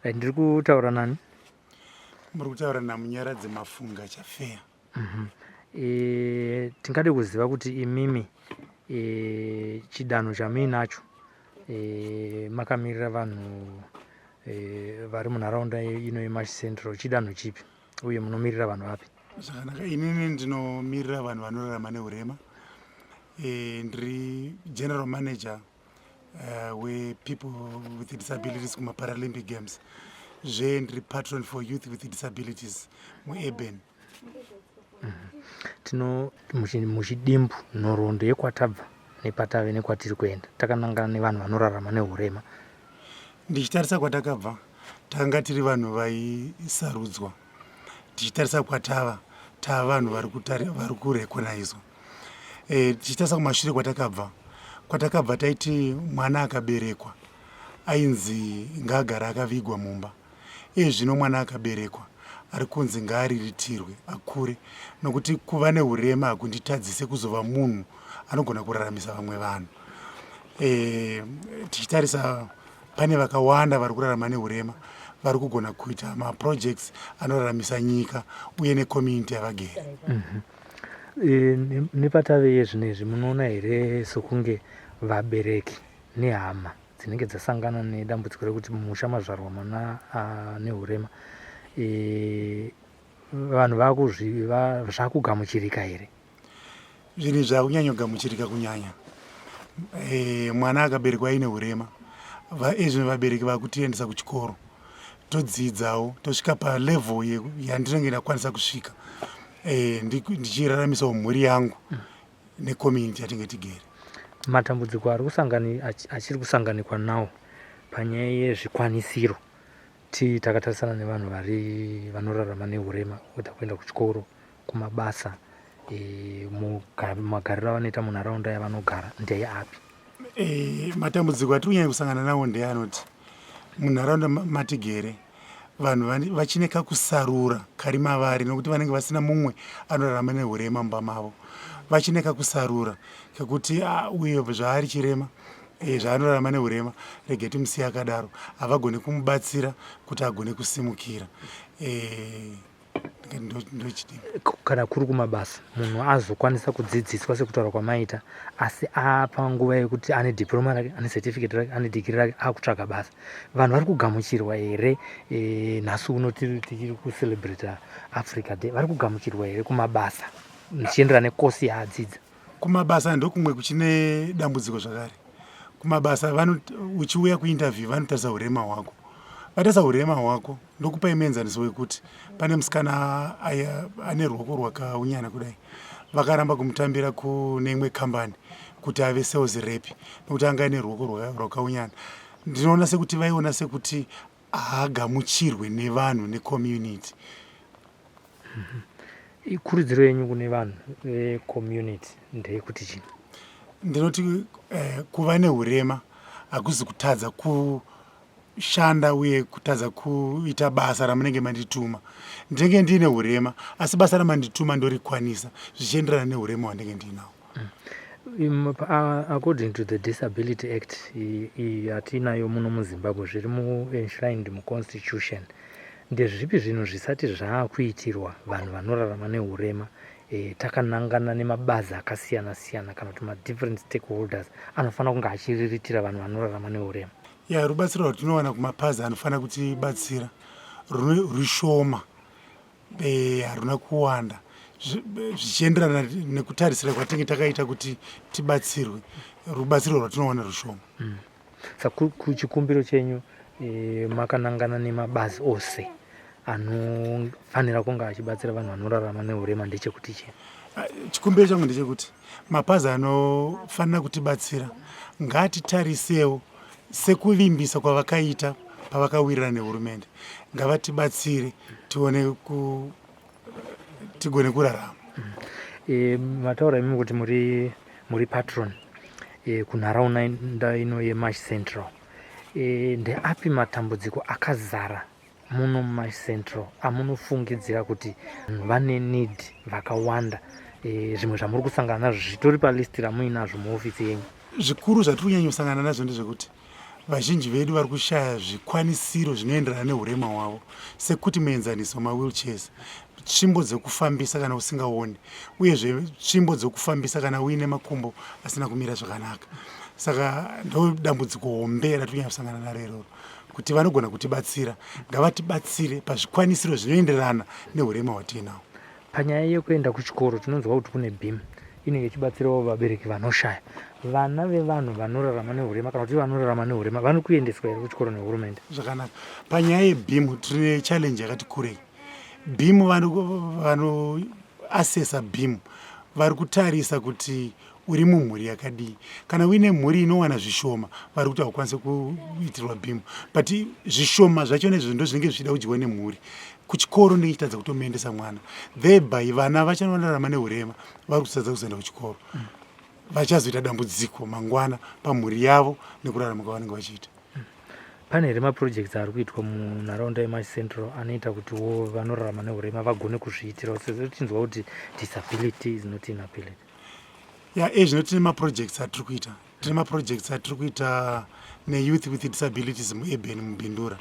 Right, ndiri kutaura nani? Muri kutaura naMunyaradzi Mafunga Chafeya. Tingade kuziva kuti imimi chidanho chamuinacho makamirira vanhu vari munharaunda ino yeMash Central, chidanho chipi uye munomirira vanhu vapi? Zvakanaka, inini ndinomirira vanhu vanorarama neurema. Ndiri general manager wepeople with disabilities kumaParalympic Games, zve ndiri patron for youth with disabilities muurban. Tino muchidimbu nhoroondo yekwatabva nepatave nekwatiri kuenda takanangana nevanhu vanorarama neurema. Ndichitarisa kwatakabva, takanga tiri vanhu vaisarudzwa. Tichitarisa kwatava, tava vanhu vari kurecognizwa. Tichitarisa kumashure kwatakabva, taiti mwana akaberekwa ainzi ngaagare akavigwa mumba. Iye zvino mwana akaberekwa ari kunzi ngaariritirwe akure, nokuti kuva neurema hakunditadzise kuzova munhu anogona kuraramisa vamwe vanhu. Tichitarisa pane vakawanda vari kurarama neurema vari kugona kuita maprojects anoraramisa nyika uye necommunity yavagere. Nepatave yezvinezvi, munoona here sokunge vabereki nehama dzinenge dzasangana nedambudziko rekuti mumusha mazvarwa mwana ane urema, vanhu zvakugamuchirika here? Zvinhu zvakunyanyogamuchirika kunyanya mwana akaberekwa aine urema. Ezvino vabereki vakutiendesa kuchikoro, todzidzawo, tosvika palevel yandinenge ndakwanisa kusvika, ndichiraramisawo mhuri yangu necommunity yatinge tigere. Matambudziko ari achiri kusanganikwa nawo panyaya yezvikwanisiro ti takatarisana nevanhu vari vanorarama neurema, kuda kuenda kuchikoro, kumabasa, magariro avanoita munharaunda yavanogara ndeapi? Matambudziko atiri kunyanya kusangana nawo ndeanoti munharaunda matigere vanhu vachine kakusarura kari mavari, nokuti vanenge vasina mumwe anorarama neurema mumba mavo. Vachine kakusarura kekuti, "Ah, uye zvaari chirema, zvaanorarama neurema, rege timusiye akadaro." Havagoni kumubatsira kuti agone kusimukira. Ndochidini. Kana kuri kumabasa, munhu azokwanisa kudzidziswa sekutaura kwamaita, asi apa nguva yekuti ane diploma rake, ane certificate rake, ane digiri rake, akutsvaga basa, vanhu vari kugamuchirwa here? Nhasi uno tichiri kucelebrata Africa Day, vari kugamuchirwa here kumabasa zvichienderana nekosi yaadzidza? Kumabasa ndokumwe kuchine dambudziko zvakare. Kumabasa uchiuya kuinterview vanotarisa urema hwako. Vatarisa urema hwako, ndokupai muenzaniso wekuti pane musikana ane ruoko rwakaunyana kudai, vakaramba kumutambira kune imwe kambani kuti ave sales rep nokuti anga aine ruoko rwakaunyana. Ndinoona sekuti vaiona sekuti haagamuchirwe nevanhu, necommunity. Ikurudziro yenyu kune vanhu vecommunity ndeyekuti chii? Ndinoti kuva neurema hakuzi kutadza kushanda uye kutadza kuita basa ramunenge mandituma. Ndinenge ndiine urema, asi basa ramandituma ndorikwanisa zvichienderana neurema hwandinge ndiinawo. According to the Disability Act yatinayo muno muZimbabwe, zviri muenshrined muconstitution, ndezvipi zvinhu zvisati zvaakuitirwa vanhu vanorarama neurema takanangana nemabazi akasiyana siyana kana kuti madifferent stakeholders anofanira kunge achiriritira vanhu vanorarama neurema? Ya, rubatsiro rwatinowana kumapazi anofanira kutibatsira rushoma, haruna kuwanda zvichienderana nekutarisira kwatinge takaita kuti tibatsirwe. Rubatsiro rwatinowana rushoma. Saka kuchikumbiro chenyu makanangana nemabazi ose anofanira kunge achibatsira vanhu vanorarama neurema ndechekuti chii? Ah, chikumbiro changu ndechekuti mapazi anofanira kutibatsira ngatitarisewo sekuvimbisa kwavakaita pavakawirirana nehurumende. Ngavatibatsire tione tigone kurarama. Mataura imi kuti muri patron kunharaunda ino yeMash Central. Ndeapi matambudziko akazara muno muMash Central amunofungidzira kuti vane need vakawanda, zvimwe zvamuri kusangana nazvo zvitori palist ramuinazvo muofisi yenyu? Zvikuru zvatiri kunyanya kusangana nazvo ndezvekuti Vazhinji vedu vari kushaya zvikwanisiro zvinoenderana nehurema hwavo sekuti muenzaniso mawheelchairs, tsvimbo dzekufambisa kana usingaoni uyezve tsvimbo dzekufambisa kana uine makumbo asina kumira zvakanaka. Saka ndo dambudziko hombe ratiri kunyanya kusangana naro iroro kuti vanogona kutibatsira ngavatibatsire pazvikwanisiro zvinoenderana nehurema hwatiinahwo. Panyaya yekuenda kuchikoro tinonzwa kuti kune BEAM inenge ichibatsirawo vabereki vanoshaya. Vana vevanhu vanorarama nehurema kana kuti vanorarama nehurema vari kuendeswa here kuchikoro nehurumende? Zvakanaka. Panyaya yeBEAM tine challenge yakati kurei. BEAM vano assessa BEAM vari kutarisa kuti uri mumhuri yakadii. Kana uine mhuri inowana zvishoma vari kuti haukwanise kuitirwa BEAM, but zvishoma zvacho nezvo ndozvinenge zvichida kudyiwa nemhuri. Kuchikoro ndinenge chitadza kutomuendesa mwana, thereby vana vacho vanorarama nehurema vari kutadza kuzoenda kuchikoro. Vachazoita dambudziko mangwana pamhuri yavo nekurarama kwavanenge vachiita. Pane here maprojects ari kuitwa munharaunda yeMash Central anoita kutiwo vanorarama nehurema vagone kuzviitirawo sezvo tichinzwa kuti disability is not inability? Ya, ezvino tine maprojects atiri kuita. Tine maprojects atiri kuita neyouth with disabilities muurban muBindura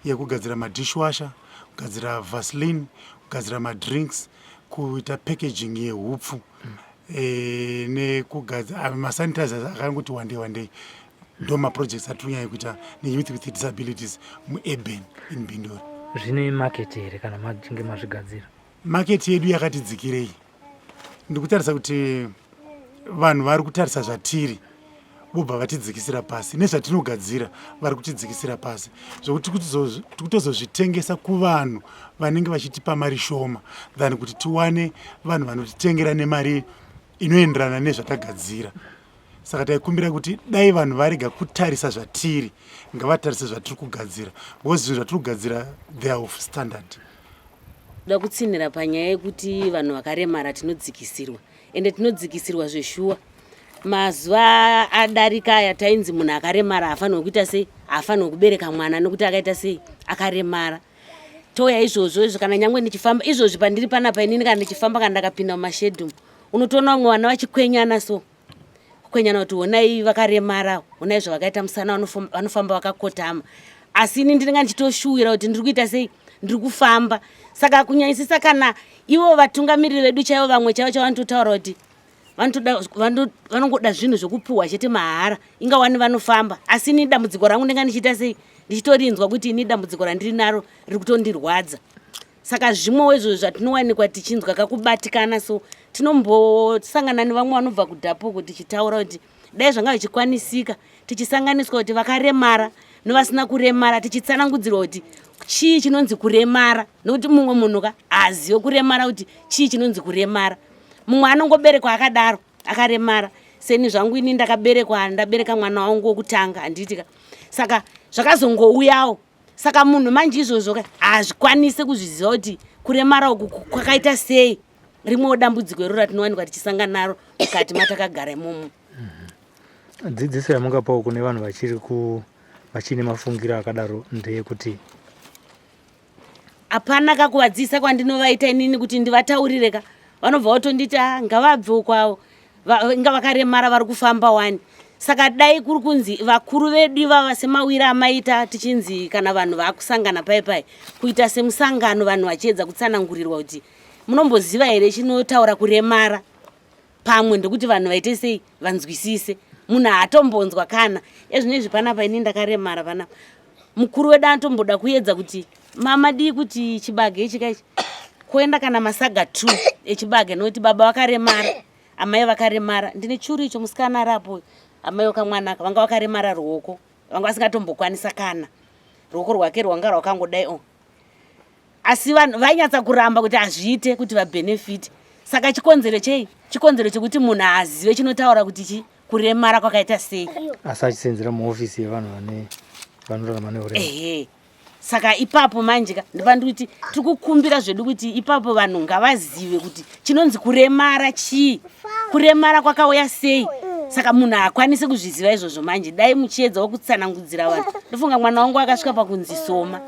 yekugadzira madishwasher, kugadzira vaseline, kugadzira madrinks, kuita packaging yehupfu nekugadzira masanitizers akangoti wandei wandei. Ndo maprojects atiri kunyanya kuita neyouth with disabilities muurban in Bindura. Zvine market here kana machinge mazvigadzira? Market yedu yakati dzikirei. Ndikutarisa kuti vanhu vari kutarisa zvatiri vobva vatidzikisira pasi nezvatinogadzira, vari kutidzikisira pasi zvokuti tikutozozvitengesa kuvanhu vanenge vachitipa mari shoma than kuti tiwane vanhu vanotitengera nemari inoenderana nezvatagadzira. Saka taikumbira kuti dai vanhu varega kutarisa zvatiri, ngavatarise zvatiri kugadzira, because zvinhu zvatiri kugadzira they are of standard. Ndoda kutsinhira panyaya yekuti vanhu vakaremara tinodzikisirwa, ende tinodzikisirwa zveshuwa. Mazuva adarika aya tainzi munhu akaremara haafanirwe kuita sei, haafanirwe kubereka mwana nekuti akaita sei, akaremara. Touya izvozvo izvo, kana nyangwe ndichifamba izvozvi pandiri panapa inini, kana ndichifamba kana ndakapinda mumashedhumu, unotoona vamwe vana vachikwenyana so, kukwenyana kuti honai vakaremara, honai zvavakaita musana, vanofamba vakakotama. Asi ini ndinenge ndichitoshuwira kuti ndiri kuita sei, ndiri kufamba. Saka kunyanyisisa kana ivo vatungamiriri vedu chaivo, vamwe chaivo chavanototaura kuti vanongoda zvinhu zvekupuhwa chete mahara, ingawani vanofamba. Asi ini dambudziko rangu ndinga ndichiita sei, ndichitorinzwa kuti ini dambudziko randiri naro riri kutondirwadza. Saka zvimwewo izvozvo zvatinowanikwa tichinzwa kakubatikana so, tinombosangana nevamwe vanobva kudhapuku tichitaura kuti dai zvanga zvichikwanisika tichisanganiswa kuti vakaremara nevasina kuremara, tichitsanangudzirwa kuti chii chinonzi kuremara, nekuti mumwe munhu ka haazive kuremara kuti chii chinonzi kuremara. Mumwe anongoberekwa akadaro akaremara. Seni zvangu ini ndakaberekwa, ndabereka mwana wangu wokutanga, handiti ka, saka zvakazongouyawo. Saka munhu manje izvozvo ka hazvikwanise kuzviziva kuti kuremara uku kwakaita sei. Rimwewo dambudziko iro ratinowanikwa tichisangana naro mukati matakagara imomo. Dzidziso yamungapawo kune vanhu vachiri ku vachine mafungiro akadaro ndeyekuti hapana kakuvadzidzisa kwandinovaita inini kuti ndivataurire ka, vanobva vatonditi ah, ngavabve ukwavo, inga vakaremara vari kufamba wani. Saka dai kuri kunzi vakuru vedu ivava semawira amaita tichinzi kana vanhu vakusangana pai pai kuita semusangano, vanhu vachiedza kutsanangurirwa kuti munomboziva here chinotaura kuremara, pamwe ndekuti vanhu vaite sei vanzwisise. Munhu haatombonzwa kana ezvinezvi panapa ini ndakaremara panapa, mukuru wedu anotomboda kuedza kuti mama dii kuti chibage ichi kaichi kuenda kana masaga 2 echibage, nokuti baba vakaremara, amai vakaremara. Ndine churu icho musikana arapo, amai wakamwanaka vanga vakaremara ruoko, vanga vasingatombokwanisa kana ruoko rwake rwanga rwakangodai o, asi vanhu vainyatsa kuramba kuti hazviite kuti vabhenefiti. Saka chikonzero chei? Chikonzero chekuti munhu haazive chinotaura kuti chi kuremara kwakaita sei, asi achisenzera muhofisi yevanhu vane vanorarama nehurema. Ehe, saka ipapo manje ka ndopandiri kuti tiri kukumbira zvedu kuti ipapo vanhu ngavazive kuti chinonzi kuremara chii, kuremara kwakauya sei. Saka munhu haakwanisi kuzviziva izvozvo manje, dai muchiedzawo kutsanangudzira vanhu. Ndofunga mwana wangu akasvika pakunzi soma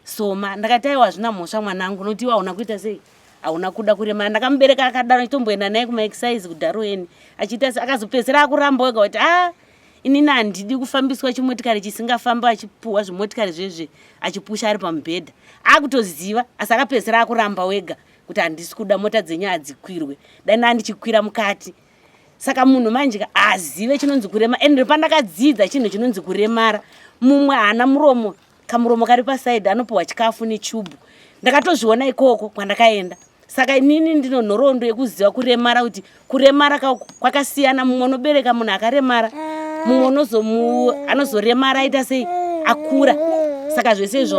soma, ndakati aiwa hazvina mhosva mwanangu, nokuti iwe hauna kuita sei, hauna kuda kuremara. Ndakamubereka akadaro, ndichitomboenda naye kumaexercise kudharoeni achiita se, akazopedzisira akuramba wega kuti a Inini handidi kufambiswa chimotikari chisingafambi, achipuhwa zvimotikari zvezve achipusha ari pamubhedha. Akutoziva, asi akapedzisira akuramba wega kuti handisi kuda mota dzenyu, hadzikwirwe, dai ndandichikwira mukati. Saka munhu manje ka azive chinonzi kurema. Ende pandakadzidza chinhu chinonzi kuremara, mumwe haana muromo, kamuromo kari pasaidhi, anopiwa chikafu nechubhu. Ndakatozviona ikoko kwandakaenda. Saka inini ndino nhoroondo yekuziva kuremara, kuti kuremara kwakasiyana. Mumwe unobereka munhu akaremara, mumwe anozoremara aita sei, akura. Saka zvese izvo.